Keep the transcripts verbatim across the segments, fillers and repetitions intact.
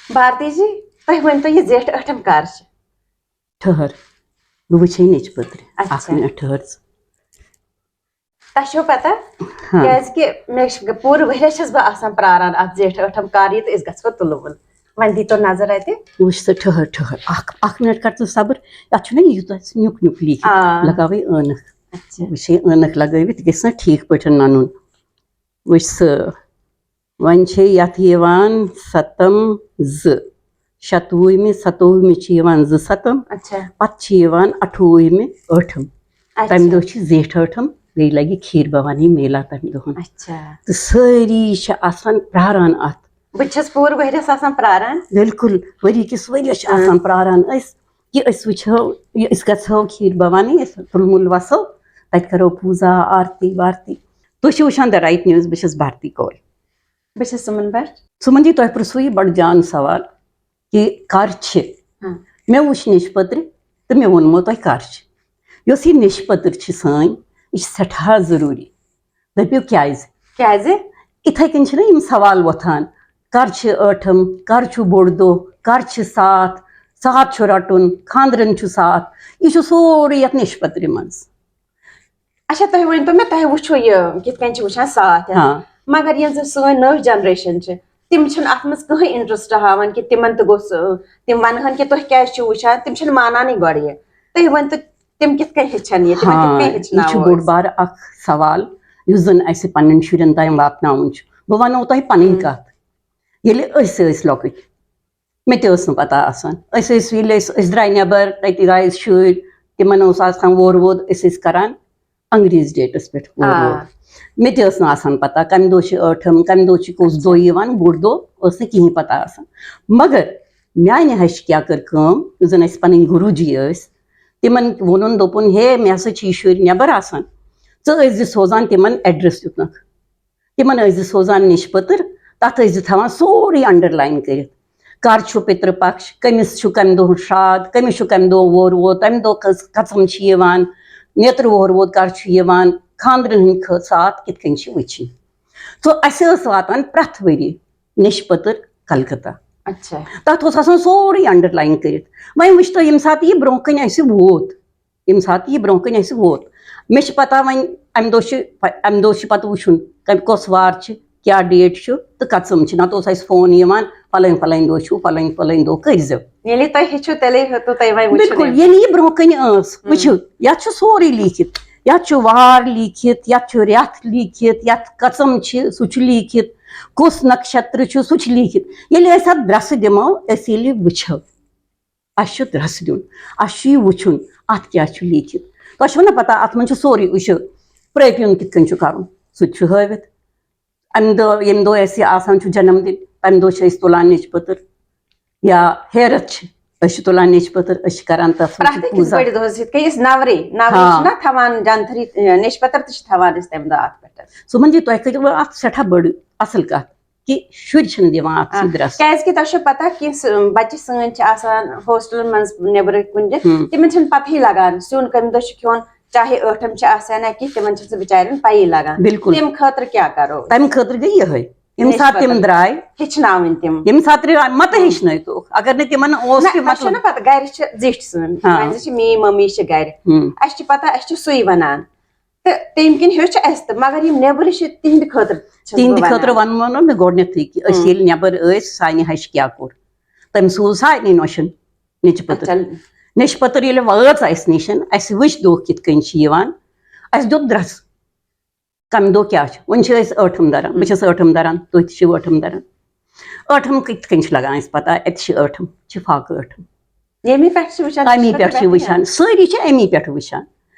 بھارتی جی، تُہۍ ؤنۍ تو، یہِ زیٹھ ٲٹھم کر چھِ؟ ٹھٔہر، بہٕ وٕچھے نیٚچہِ پٔترِ۔ اچھا۔ اکھ منٹ، ٹھٔہر ژٕ۔ تۄہہِ چھو پتہ؟ ہاں۔ کیازِ کہِ مےٚ چھِ پوٗرٕ ؤریَس چھَس بہٕ آسان پراران اتھ زیٹھ ٲٹھم کر یہِ تہٕ أسۍ گژھو تُلوُن۔ وۄنۍ دیٖتو نظر اتہِ۔ وٕچھ ژٕ، ٹھٔہر، ٹھٔہر، اکھ اکھ منٹ کر ژٕ صبر۔ یتھ چھُنہ یوٗتاہ نیُک نیُک لیٖکھِتھ۔ آ۔ لگاوٕے عٲنکھ۔ اچھا۔ وٕچھے عٲنکھ لگٲوِتھ گژھِ نہ ٹھیٖک پٲٹھۍ ننُن۔ وٕچھ ژٕ، وۄنۍ چھے یتھ یِوان ستم زٕ، شتوُہمہِ ستووُہمہِ چھِ یِوان زٕ ستم، اچھا۔ پتہٕ چھِ یِوان اٹھووُہمہِ ٲٹھم۔ اچھا۔ تمہِ دۄہ چھِ زیٹھ ٲٹھم، بیٚیہِ لگہِ کھیٖر بھوانی میلہ تمہِ دۄہن۔ اچھا۔ تہٕ سٲری چھِ آسان پراران اتھ۔ بہٕ تہِ چھَس پوٗرٕ ؤریَس آسان پراران۔ بالکل، ؤری کِس ؤریَس چھِ آ۔ آسان پراران أسۍ، کہِ أسۍ وٕچھو، یہِ أسۍ گژھو کھیٖر بھوانی، أسۍ تُلمُل وسو، تتہِ کرو پوٗزا، آرتی وارتی۔ تُہۍ چھِو وٕچھان The Right News، بہٕ چھَس بھارتی کول۔ بہٕ چھَس سُمن بٹ۔ سُمن جی، تۄہہِ پرٛژھوُ یہِ بڑٕ جان سوال کہِ کر چھِ؟ ہاں۔ مےٚ وٕچھ نیٚچہِ پٔترِ تہٕ مےٚ ووٚنمو تۄہہِ کر چھِ۔ یۄس یہِ نیٚچہِ پٔتٕر چھِ سٲنۍ، یہِ چھِ سٮ۪ٹھاہ ضروٗری۔ دٔپِو کیازِ؟ کیازِ؟ یِتھے کٔنۍ چھِنہ یِم سوال وۄتھان، کر چھِ ٲٹھم، کر چھُ بوٚڑ دۄہ، کر چھِ ساتھ، ساتھ چھُ رٹُن، خاندرن چھُ ساتھ، یہِ چھُ سورُے یتھ نیٚچہِ پٔترِ منٛز۔ اچھا، تُہۍ ؤنۍ تو مےٚ، تۄہہِ وٕچھو یہِ کِتھ کٔنۍ چھِ وٕچھان ساتھ ہٮ۪تھ؟ ہاں۔ مگر یۄس زن سٲنۍ نٔو جنریشن چھِ، تِم چھِنہٕ اتھ منٛز کٕہٕنۍ انٹرسٹ ہاوان کہِ تِمن تہِ گوٚژھ، تِم ونہٕ ہن کہِ تُہۍ کیازِ چھِو وٕچھان، تِم چھِنہٕ مانانٕے گۄڈٕ یہِ۔ تُہۍ ؤنۍ تو، تِم کِتھ کٔنۍ ہیٚچھن یہِ، تِمن کِتھ ہاں، کٔنۍ یہِ چھُ ہیٚچھناوو بوٚڑ أسۍ؟ بارٕ اکھ سوال، یُس زن اسہِ پننٮ۪ن شُرٮ۪ن تام واتناوُن چھُ۔ بہٕ ونو تۄہہِ پنٕنۍ ہم۔ کتھ۔ ییٚلہِ أسۍ ٲسۍ لۄکٕٹۍ، مےٚ تہِ ٲس نہٕ پتہ آسان۔ أسۍ ٲسۍ، ییٚلہِ أسۍ، أسۍ درٛاے نٮ۪بر، تتہِ درٛاے أسۍ شُرۍ، تِمن اوس آسان وور وود، أسۍ ٲسۍ کران انگریز ڈیٹس پٮ۪ٹھ وور آ۔ وود۔ مےٚ تہِ ٲس نہٕ آسان پتہ کمہِ دۄہ چھِ ٲٹھم، کمہِ دۄہ چھِ کُس دۄہ یِوان، بوٚڑ دۄہ، ٲس نہٕ کِہیٖنۍ پتہ آسان۔ مگر میانہِ ہشہِ کیٛاہ کٔر کٲم، یُس زن اسہِ پنٕنۍ گروٗ جی ٲسۍ، تِمن ووٚنُن، دوٚپُن، ہے، مےٚ ہسا چھِ یہِ شُرۍ نٮ۪بر آسان، ژٕ ٲسۍ زِ سوزان تِمن ایڈریس دیُتنکھ۔ تِمن ٲسۍ زِ سوزان نیٚچہِ پٔتٕر، تتھ ٲسۍ زِ تھاوان سورُے انڈرلاین کٔرِتھ۔ کر چھُ پِترٕ پکش، کٔمِس چھُ کمہِ دۄہ شرٛاد، کٔمِس چھُ کمہِ دۄہ وور ووت، تمہِ دۄہ کٔژ کژم چھِ یِوان، نیترٕ وور ووت کر چھُ یِوان، خاندرن ہٕنٛدۍ خٲ-، ساتھ کِتھ کٔنۍ چھِ وٕچھِنۍ۔ تو اسہِ ٲس واتان پرٛٮ۪تھ ؤری نیٚچہِ پٔتٕر کلکتہ۔ اچھا۔ تتھ اوس آسان سورُے انڈرلاین کٔرِتھ۔ وۄنۍ وٕچھ تو، ییٚمہِ ساتہٕ یہِ برونٛہہ کَنہِ اسہِ ووت، ییٚمہِ ساتہٕ یہِ برونٛہہ کَنہِ اَسہِ ووت، مےٚ چھِ پَتہ وۄنۍ اَمہِ دۄہ چھِ پَ-، اَمہِ دۄہ چھِ پَتہٕ وٕچھُن کَمہِ کۄس وار چھِ، کیٛاہ ڈیٹ چھُ تہٕ کَژٕم چھِ۔ نَتہٕ اوس اَسہِ فون یِوان، فَلٲنۍ فَلٲنۍ دۄہ چھُ، فَلٲنۍ فَلٲنۍ دۄہ کٔرۍزیو۔ ییٚلہِ تۄہہِ ہیٚچھِو، تیٚلے ہیوٚتوٕ تۄہہِ وۄنۍ وٕچھُن بِلکُل، یہِ۔ ییٚلہِ یہِ برونٛہہ کَنہِ ٲس، ہُم۔ وٕچھِو، یَتھ چھُ سورُے لیٖکھِتھ، یَتھ چھُ وار لیٖکھِتھ، یَتھ چھُ رٮ۪تھ لیٖکھِتھ، یَتھ کَژٕم چھِ، سُہ چھُ لیٖکھِتھ، کُس نَکشترٕ چھُ، سُہ چھُ لیٖکھِتھ۔ ییٚلہِ أسۍ اَتھ درٛسہٕ دِمو، أسۍ ییٚلہِ وٕچھو، اَسہِ چھُ درٛس دیُن، اَسہِ چھُ یہِ وٕچھُن، اَتھ کیٛاہ چھُ لیٖکھِتھ۔ تۄہہِ چھُو نہ پَتہ، اَتھ منٛز چھُ سورُے، یہِ چھُ پرٛٲپیُن کِتھ کٔنۍ چھُ کَرُن، سُہ تہِ چھُ ہٲوِتھ۔ اَمہِ دۄہ، ییٚمہِ دۄہ اَسہِ یہِ آسان چھُ جنم دِن، تَمہِ دۄہ چھِ أسۍ تُلان نیٚچہِ پٔتٕر یا ہیرَتھ چھِ، أسۍ چھِ تُلان نیٚچہِ پٔتٕر، أسۍ چھِ کَران تَتھ سۭتۍ پرٛٮ۪تھ أکِس پوٗزا۔ بٔڑِ دۄہَس یِتھ کٔنۍ أسۍ نَورے، نَورے ہاں۔ چھِنہ تھاوان جنتھٕری، اے، نیٚچہِ پٔتٕر تہِ چھِ تھاوان أسۍ تَمہِ دۄہ اَتھ پٮ۪ٹھ۔ سُمن جی، تۄہہِ کٔرِو اَتھ سٮ۪ٹھاہ بٔڑ اَصٕل کَتھ کہِ شُرۍ چھِنہٕ دِوان اَتھ سۭتۍ آ، درٛس۔ کیٛازِ کہِ تۄہہِ چھو پَتہ کہِ سُہ، بَچہِ سٲنۍ چھِ آسان ہوسٹلَن منٛز نیٚبرٕ کُنہِ جایہِ، ہُم۔ تِمَن چھِنہٕ پَتہٕے لَگان سیُن کَمہِ دۄہ چھُ کھیوٚن، چاہے ٲٹھم چھِ آسان یا کینٛہہ، تِمَن چھِنہٕ سُہ بِچارٮ۪ن پَیی لَگان۔ بِلکُل۔ تَمہِ خٲطرٕ کیٛاہ کَرو أسۍ؟ تَمہِ خٲطرٕ گٔے یِہوٚے، ییٚمہِ نیٚچہِ ساتہٕ تِم پٔتٕر۔ درٛاے، ہیٚچھناوٕنۍ تِم۔ ییٚمہِ ساتہٕ تِم مَتہٕ ہیٚچھنٲیتوکھ، اگر نہٕ تِمَن اوس نہ، تہِ تۄہہِ چھو مطلب۔ نہ پَتہ، گَرِ چھِ زِٹھۍ سٲنۍ، ہاں۔ وۄنۍ زِ چھِ میٛٲنۍ مٔمی چھِ گَرِ، ہُم۔ اَسہِ چھِ پَتہ، اَسہِ چھِ سُے وَنان۔ تہٕ تَمہِ کِنۍ ہیوٚچھ اَسہِ تہِ، مگر یِم نیٚبرٕ چھِ، تِہِنٛدِ خٲطرٕ چھَس بہٕ تِہِنٛدِ وَنان۔ خٲطرٕ وَنمو نہ مےٚ گۄڈٕنٮ۪تھٕے کہِ أسۍ ہُم۔ ییٚلہِ نٮ۪بر ٲسۍ، سانہِ ہَشہِ کیٛاہ کوٚر؟ تٔمۍ سوٗز سارنٕے نۄشَن نیٚچہِ پٔتٕر۔ اچھا۔ نیٚچہِ پٔتٕر ییٚلہِ وٲژ اَسہِ نِش، اَسہِ وٕچھ دۄہ کِتھ کٔنۍ چھِ یِوان، اَسہِ دیُت درٛس۔ کَمہِ دۄہ کیٛاہ چھُ؟ وۄنۍ چھِ أسۍ ٲٹھم دَران، بہٕ چھَس ٲٹھم دَران، تُہۍ تہِ چھِو ٲٹھم دَران۔ ٲٹھم کِتھ کٔنۍ چھِ لَگان اَسہِ پَتہ؟ اَتہِ چھِ ٲٹھم، چھِ فاقہٕ ٲٹھم۔ ییٚمی پٮ۪ٹھ چھِ وٕچھان، اَمی رِشتہٕ پٮ۪ٹھ چھِ پٮ۪ٹھٕے وٕچھان، سٲری چھِ اَمی پٮ۪ٹھ وٕچھان۔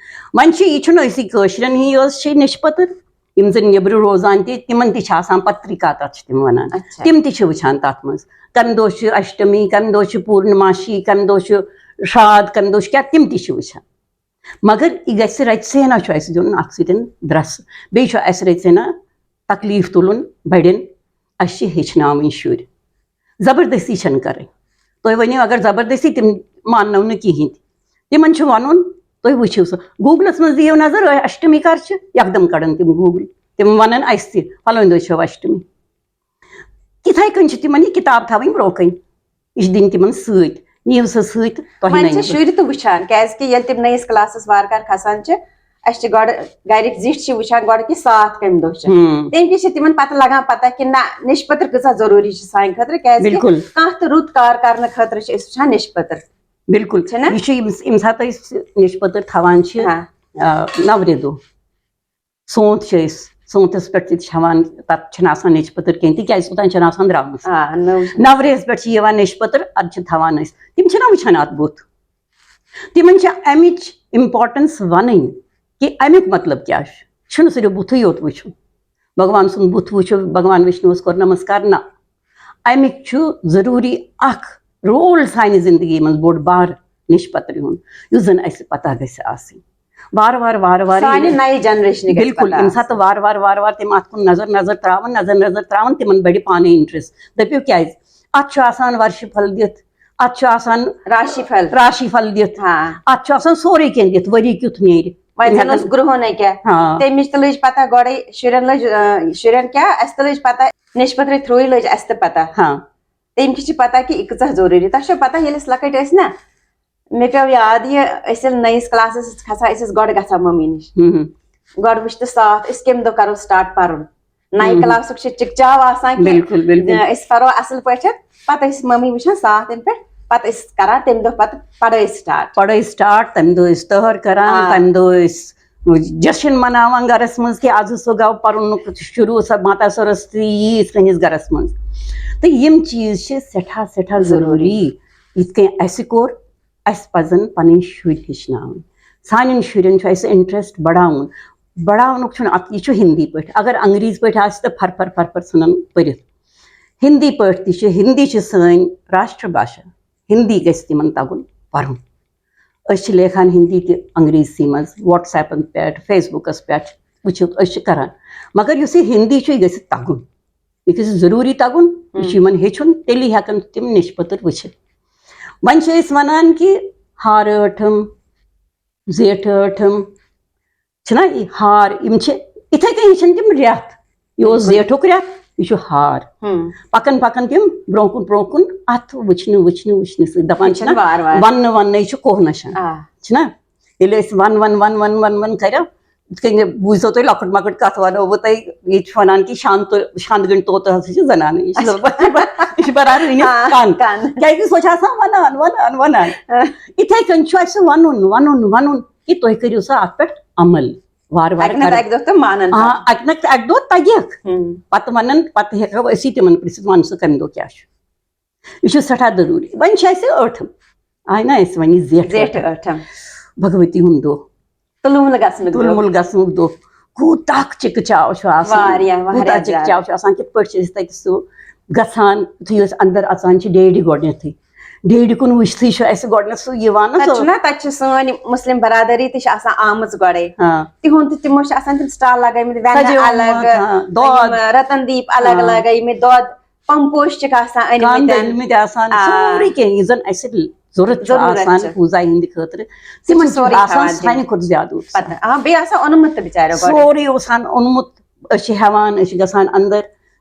وۄنۍ چھِ، یہِ چھُنہٕ أسی کٲشرٮ۪ن ہی یٲژ چھِ نیٚچہِ پٔتٕر، یِم زَن نیٚبرٕ روزان تہِ، تِمَن تہِ چھِ آسان پترِکا، تَتھ چھِ تِم وَنان۔ اچھا۔ تِم تہِ چھِ وٕچھان تَتھ منٛز، کَمہِ دۄہ چھِ اشٹمی، کَمہِ دۄہ چھِ پوٗرنماشی، کَمہِ دۄہ چھُ شرٛاد، کَمہِ دۄہ چھُ کیٛاہ، تِم تہِ چھِ وٕچھان۔ مگر یہِ گژھِ رَژِ ژینا چھُ اَسہِ دیُن اَتھ سۭتۍ درٛس، بیٚیہِ چھُ اَسہِ رَژِ ژینا تکلیٖف تُلُن بَڑٮ۪ن، اَسہِ چھِ ہیٚچھناوٕنۍ شُرۍ، زبردستی چھَنہٕ کَرٕنۍ۔ تُہۍ ؤنِو، اگر زبردستی تِم ماننو نہٕ کِہیٖنۍ تہِ، تِمَن چھُ وَنُن، تُہۍ وٕچھِو سُہ Google-س منٛز دِیِو نظر، اشٹمی کر چھِ، یکدم کَڑَن تِم Google، تِم وَنَن اَسہِ تہِ، فلٲنۍ دۄہ چھو اشٹمی۔ تِتھَے کٔنۍ چھِ تِمَن یہِ کِتاب تھاوٕنۍ برٛونٛہہ کَنہِ۔ یہِ چھِ دِنۍ تِمن سۭتۍ، نِیِو سا سۭتۍ تۄہہِ وۄنۍ چھِ نَنہِ۔ شُرۍ تہِ وٕچھان، کیازِ کہِ ییٚلہِ تِم نٔیِس کلاسس وارٕ کارٕ کھسان چھِ، اَسہِ چھِ گۄڈٕ گرِکۍ زِٹھۍ چھِ وٕچھان گۄڈٕ کہِ ساتھ کَمہِ دۄہ چھِ۔ ہُم۔ تَمہِ کِنۍ چھِ تِمن پتہٕ لگان پتہ کہِ نہ، نیٚچہِ پٔتٕر کۭژاہ ضروٗری چھِ سانہِ خٲطرٕ، کیازِ کہِ بِلکُل۔ کانٛہہ تہِ رُت کار کرنہٕ خٲطرٕ چھِ أسۍ وٕچھان نیٚچہِ پٔتٕر۔ بِلکُل۔ چھِ نہ؟ یہِ چھُ ییٚمہِ، ییٚمہِ ساتہٕ أسۍ نیٚچہِ پٔتٕر تھاوان چھِ، ہاں۔ آ، نَورِ دۄہ۔ سونٛتھ چھِ أسۍ، سونٛتھَس پٮ۪ٹھ تہِ چھِ ہٮ۪وان، تَتھ چھِنہٕ آسان نیٚچہِ پٔتٕر کِہیٖنۍ، تِکیٛازِ اوٚتام چھَنہٕ آسان درٛامٕژ۔ آ، نٔو چھِ۔ نَوریز پٮ۪ٹھ چھِ یِوان نیٚچہِ پٔتٕر، اَدٕ چھِ تھاوان أسۍ۔ تِم چھِنہ وٕچھان اَتھ بُتھ۔ تِمَن چھِ اَمِچ importance وَنٕنۍ کہِ اَمیُک مطلب کیٛاہ چھُ۔ چھُنہٕ صرف بُتھٕے یوت وٕچھُن۔ بھگوان سُنٛد بُتھ وٕچھِو، بھگوان وِشنوٗوَس کوٚر نمسکار، نہ۔ اَمیُک چھُ ضروٗری اَکھ role سانہِ زِندگی منٛز بوٚڑ بار نیٚچہِ پٔترِ ہُنٛد، یُس زَن اَسہِ پَتہ گژھِ آسٕنۍ۔ وارٕ وارٕ، وارٕ وارٕ سانہِ ییٚلہِ نَیہِ generationہِ گژھِ بِلکُل، پَتہ ییٚمہِ آسٕنۍ۔ ساتہٕ وارٕ وارٕ، وارٕ وارٕ تِم اَتھ کُن نظر، نظر ترٛاوَن، نظر، نظر ترٛاوَن، تِمَن بَڑِ پانَے interest۔ دٔپِو کیٛازِ؟ اَتھ چھُ آسان ورشہِ پھل دِتھ، اَتھ چھُ آسان راشی پھل۔ راشی پھل دِتھ، ہاں۔ اَتھ چھُ آسان سورُے کینٛہہ دِتھ، ؤری کیُتھ نیرِ۔ وۄنۍ زَن اوس گرٛہُنے کیٛاہ، ہاں۔ تَمِچ تہِ لٔج پَتہ گۄڈَے، شُرٮ۪ن لٔج، اَ، شُرٮ۪ن کیٛاہ، اَسہِ تہِ لٔج پَتہ، نیٚچہِ پٔترِ through لٔج اَسہِ تہِ پَتہ۔ ہاں۔ تَمہِ کِنۍ چھِ پَتہ کہِ یہِ کۭژاہ ضروٗری۔ تۄہہِ چھو پَتہ، ییٚلہِ أسۍ لۄکٕٹۍ ٲسۍ نہ، مےٚ پیوٚو یاد، یہِ أسۍ ییٚلہِ نٔیِس کلاسَس ٲسۍ کھسان، أسۍ ٲسۍ گۄڈٕ گژھان مٔمی نِش۔ ہُم۔ گۄڈٕ وٕچھتہٕ ساتھ، أسۍ کَمہِ دۄہ کَرو start پَرُن۔ نَیہِ ہُم۔ کلاسُک چھِ چِکچاو آسان کہِ، بِلکُل، بِلکُل۔ أسۍ پَرو اَصٕل پٲٹھۍ، پَتہٕ ٲسۍ مٔمی وٕچھان ساتھ تَمہِ پٮ۪ٹھ، پَتہٕ ٲسۍ کَران تَمہِ دۄہ پَتہٕ پَڑٲے start۔ پَڑٲے start، تَمہِ دۄہ ٲسۍ تٔہَر کَران، آ۔ تَمہِ دۄہ ٲسۍ جشن مناوان گرس منٛز کہِ آز ہسا گوٚو پرُن شروع، سۄ ماتا سرستی یی یِتھ کٔنۍ أسۍ گرس منٛز۔ تہٕ یِم چیٖز چھِ سٮ۪ٹھاہ، سٮ۪ٹھاہ ضروٗری۔ ضروٗری۔ یِتھ کٔنۍ اَسہِ کوٚر، اَسہِ پزن پنٕنۍ شُرۍ ہیٚچھناوٕنۍ۔ سانٮ۪ن شُرٮ۪ن چھُ اَسہِ interest بڑاوُن۔ بڑاونُک چھُنہٕ اَتھ، یہِ چھُ ہِندی پٲٹھۍ۔ اگر انگریٖزۍ پٲٹھۍ آسہِ تہٕ پھر پھر پھر پھر ژھٕنن پٔرِتھ۔ ہِندی پٲٹھۍ تہِ چھِ، ہِندی چھِ سٲنۍ راشٹر بھاشا۔ ہِندی گژھِ تِمن تَگُن پَرُن۔ أسۍ چھِ لیکھان ہِندی تہِ انگریٖزی منٛز، WhatsApp-ن پٮ۪ٹھ، Facebook-س پٮ۪ٹھ وٕچھِو، أسۍ چھِ کران۔ مگر یُس یہِ ہِندی چھُ، یہِ گژھِ تَگُن۔ یہِ گژھِ ضروٗری تَگُن، یہِ چھُ ہُم۔ یِمن ہیٚچھُن، تیٚلی ہٮ۪کن تِم نیٚچھِ پٔتٕر وٕچھِتھ۔ وۄنۍ چھِ أسۍ وَنان کہِ ہار ٲٹھم، زیٹھ ٲٹھم، چھِنہ یہِ ہار، یِم چھِ یِتھَے کٔنۍ ہیٚچھان تِم رٮ۪تھ۔ یہِ اوس بِلکُل۔ زیٹھُک رٮ۪تھ، یہِ چھُ ہار۔ ہُم۔ پَکان پَکان تِم برٛونٛہہ کُن، برٛونٛہہ کُن، اَتھ وٕچھنہٕ، وٕچھنہٕ، وٕچھنہٕ سۭتۍ دَپان ہیٚچھان چھِنہ، وارٕ وارٕ۔ وَننہٕ وَننَے چھُ کوہ نَشان۔ آ۔ چھِنہ؟ ییٚلہِ أسۍ وَن وَن وَن وَن وَن وَن کَرو، یِتھ کٔنۍ بوٗزِو تُہۍ، لۄکٕٹ مۄکٕٹ کَتھ وَنو بہٕ تۄہہِ، ییٚتہِ چھِ وَنان کہِ شانٛد تو-، شانٛد گٔنٛڈۍ طوطہٕ ہسا چھِ زَنانٕے۔ یہِ چھِ، اچھا۔ یہِ چھِ بَران أنِتھ آ، کَن۔ کَن۔ کیٛازِ سُہ چھِ آسان وَنان، وَنان، وَنان۔ آ۔ یِتھَے کٔنۍ چھُ اَسہِ وَنُن، وَنُن، وَنُن کہِ تُہۍ کٔرِو سا اَتھ پٮ۪ٹھ عمل۔ وارٕ وارٕ اَکہِ نَتہٕ کَرو۔ اَکہِ دۄہ تہٕ مانَن آ، پَتہٕ۔ اَکہِ نَتہٕ اَکہِ دۄہ تَگہِ۔ ہُم۔ پَتہٕ وَنَن، پَتہٕ ہٮ۪کو أسی تِمَن پِرٛژھِتھ، وَن سا کَمہِ دۄہ کیٛاہ چھُ۔ یہِ چھُ سٮ۪ٹھاہ ضروٗری۔ وۄنۍ چھِ اَسہِ ٲٹھم۔ آے نہ اَسہِ وۄنۍ یہِ زیٹھ زیٹھ ٲٹھم۔ ٲٹھم۔ بھگؤتی ہُنٛد دۄہ۔ تُلمُل گژھنُک دۄہ۔ تُلمُل گژھنُک دۄہ۔ کوٗتاہ چِکہٕ چاو چھُ آسان۔ واریاہ، واریاہ کوٗتاہ چِکہٕ زیادٕ۔ چاو چھُ آسان، کِتھ پٲٹھۍ چھِ أسۍ تَتہِ سُہ گژھان، یُتھُے أسۍ اَندَر اَژان چھِ ڈیڈی گۄڈٕنٮ۪تھٕے۔ ڈیڈی کُن وٕچھتھٕے چھُ اَسہِ گۄڈٕنٮ۪تھ سُہ یِوان نہ تَتہِ سُہ۔ چھُنہ، تَتہِ چھِ سٲنۍ مُسلِم برادٔری تہِ چھِ آسان آمٕژ گۄڈَے۔ ہاں۔ تِہُنٛد تہِ، تِمو چھِ آسان تِم stall لَگٲومٕتۍ، وٮ۪نہٕ سَجٲومٕتۍ، الگ، ہاں، دۄد۔ یِم رَتَن دیٖپ الگ ہاں۔ لَگٲومٕتۍ، دۄد۔ پمپوش چھِکھ آسان أنۍ کانٛدٕ مٕتٮ۪ن۔ أنۍ مٕتۍ آسان، آ۔ سورُے کینٛہہ یُس زَن اَسہِ ضوٚرَتھ چھُ ضروٗرت آسان چھِ۔ پوٗزایہِ ہِنٛدِ خٲطرٕ، سُہ تِمَن چھُ چھُ سورُے آسان تھاوان سانہِ تِم۔ کھۄتہٕ زیادٕ اوٗرۍ۔ پَتہٕ، آ، بیٚیہِ آسان اوٚنمُت تہِ بِچاریو گۄڈٕ۔ سورُے اوس آسان اوٚنمُت، أسۍ چھِ ہٮ۪وان، أسۍ چھِ گژھان اَندَر،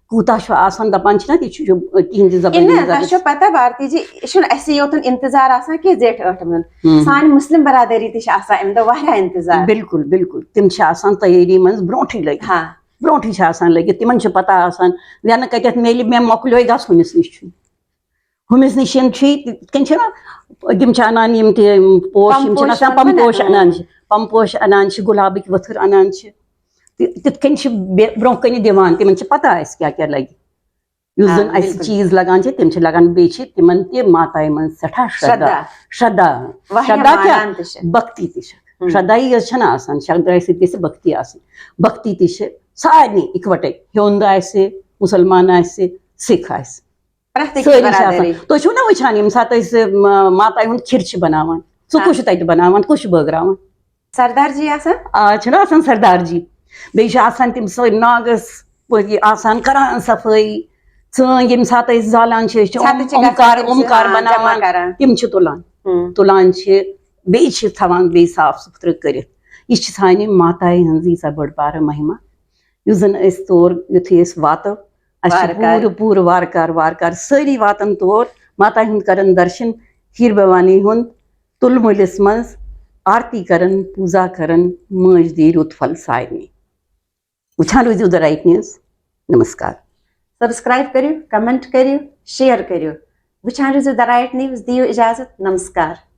کوٗتاہ چھُ آسان، دَپان چھِنہ، تہِ چھُ، چھُ تِہِنٛدِ زَبٲنۍ اِنہ، ہِنٛز تۄہہِ زَبٲنۍ۔ چھو پَتہ بھارتی جی، یہِ چھُنہٕ اَسہِ یوتَن اِنتظار آسان کینٛہہ زیٹھِ ٲٹھَن ہُنٛد۔ ہُم۔ سانہِ مُسلِم برادٔری تہِ چھِ آسان اَمہِ دۄہ واریاہ اِنتظار۔ بِلکُل، بِلکُل۔ تِم چھِ آسان تیٲری منٛز برونٛٹھٕے لٔگِتھ۔ ہاں۔ برونٛٹھٕے چھِ آسان لٔگِتھ، تِمن چھِ پتہ آسان، وٮ۪نہٕ کتٮ۪تھ میلہِ، مےٚ مۄکلیو گژھ ہُمِس نِش چھُ۔ ہُمِس نِش چھُ یہِ، یِتھ کٔنۍ چھِنہ، تِم چھِ انان یِم تہِ، یِم پوش، یِم چھِنہ پمپوش آسان، وَنان پمپوش نہ؟ انان چھِ، پمپوش انان چھِ، گۄلابٕکۍ ؤتھٕر انان چھِ۔ تہِ-، تِتھ کٔنۍ چھِ بے-، برونٛہہ کنہِ دِوان، تِمن چھِ پتہ اَسہِ کیٛاہ کیٛاہ لگہِ۔ یُس آ، زن اَسہِ بِلکُل۔ چیٖز لگان چھِ، تِم چھِ لگان، بیٚیہِ چھِ تِمن تہِ ماتایہِ منٛز سٮ۪ٹھاہ شردا۔ شردا۔ شردا۔ واریاہ شردا کیٛاہ؟ مانان تہِ چھِ۔ بھکتی تہِ چھِ۔ ہُم۔ شردا یٲژ چھَنہٕ آسان، شردایہِ سۭتۍ گژھِ بھکتی آسٕنۍ۔ بھکتی تہِ چھِ سارنٕے اِکوَٹَے، ہیوٚنٛد آسہِ، مُسلمان آسہِ، سِکھ آسہِ۔ پرٛٮ۪تھ أکِس سٲری چھِ آسان۔ برادٔری۔ تُہۍ چھِو نہ وٕچھان، ییٚمہِ ساتہٕ أسۍ، م-، ماتایہِ ہُنٛد کھِر چھِ بناوان، سُہ آ۔ کُس چھُ تَتہِ بناوان، کُس چھُ بٲگراوان؟ سردار جی آسان؟ آ، چھِنہ آسان سردار جی۔ بیٚیہِ چھِ آسان تِم سٲری ناگَس پٲٹھۍ آسان کران صفٲیی۔ ژٲنٛگۍ ییٚمہِ ساتہٕ أسۍ زالان چھِ، أسۍ چھِ ژھٮ۪تہٕ چھِ گژھان، اومکار، تِم چھِ، اومکار آ، جمع بناوان، کران۔ تِم چھِ تُلان۔ ہُم۔ تُلان چھِ، بیٚیہِ چھِ تھاوان بیٚیہِ صاف سُتھرٕ کٔرِتھ۔ یہِ چھِ سانہِ ماتایہِ ہٕنٛز ییٖژاہ بٔڑ بارٕ مہمہ، یُس زَن أسۍ تور یُتھُے أسۍ واتو، اَسہِ چھِ وارٕ کارٕ۔ پوٗرٕ، پوٗرٕ وارٕ کارٕ، وارٕ کارٕ سٲری واتان تور۔ ماتا ہُنٛد کرن درشن، کھیٖر بھوانی ہُنٛد تُل مٲلِس منٛز آرتی کرن، پوٗزا کرن، مٲج دی رُت پھل سارنٕے۔ وٕچھان روٗزِو The Right News۔ Namaskar. Subscribe کٔرِو، کمنٹ کٔرِو، شیئر کٔرِو۔ وٕچھان روٗزِو The Right News۔ دِیِو اجازت۔ نمسکار۔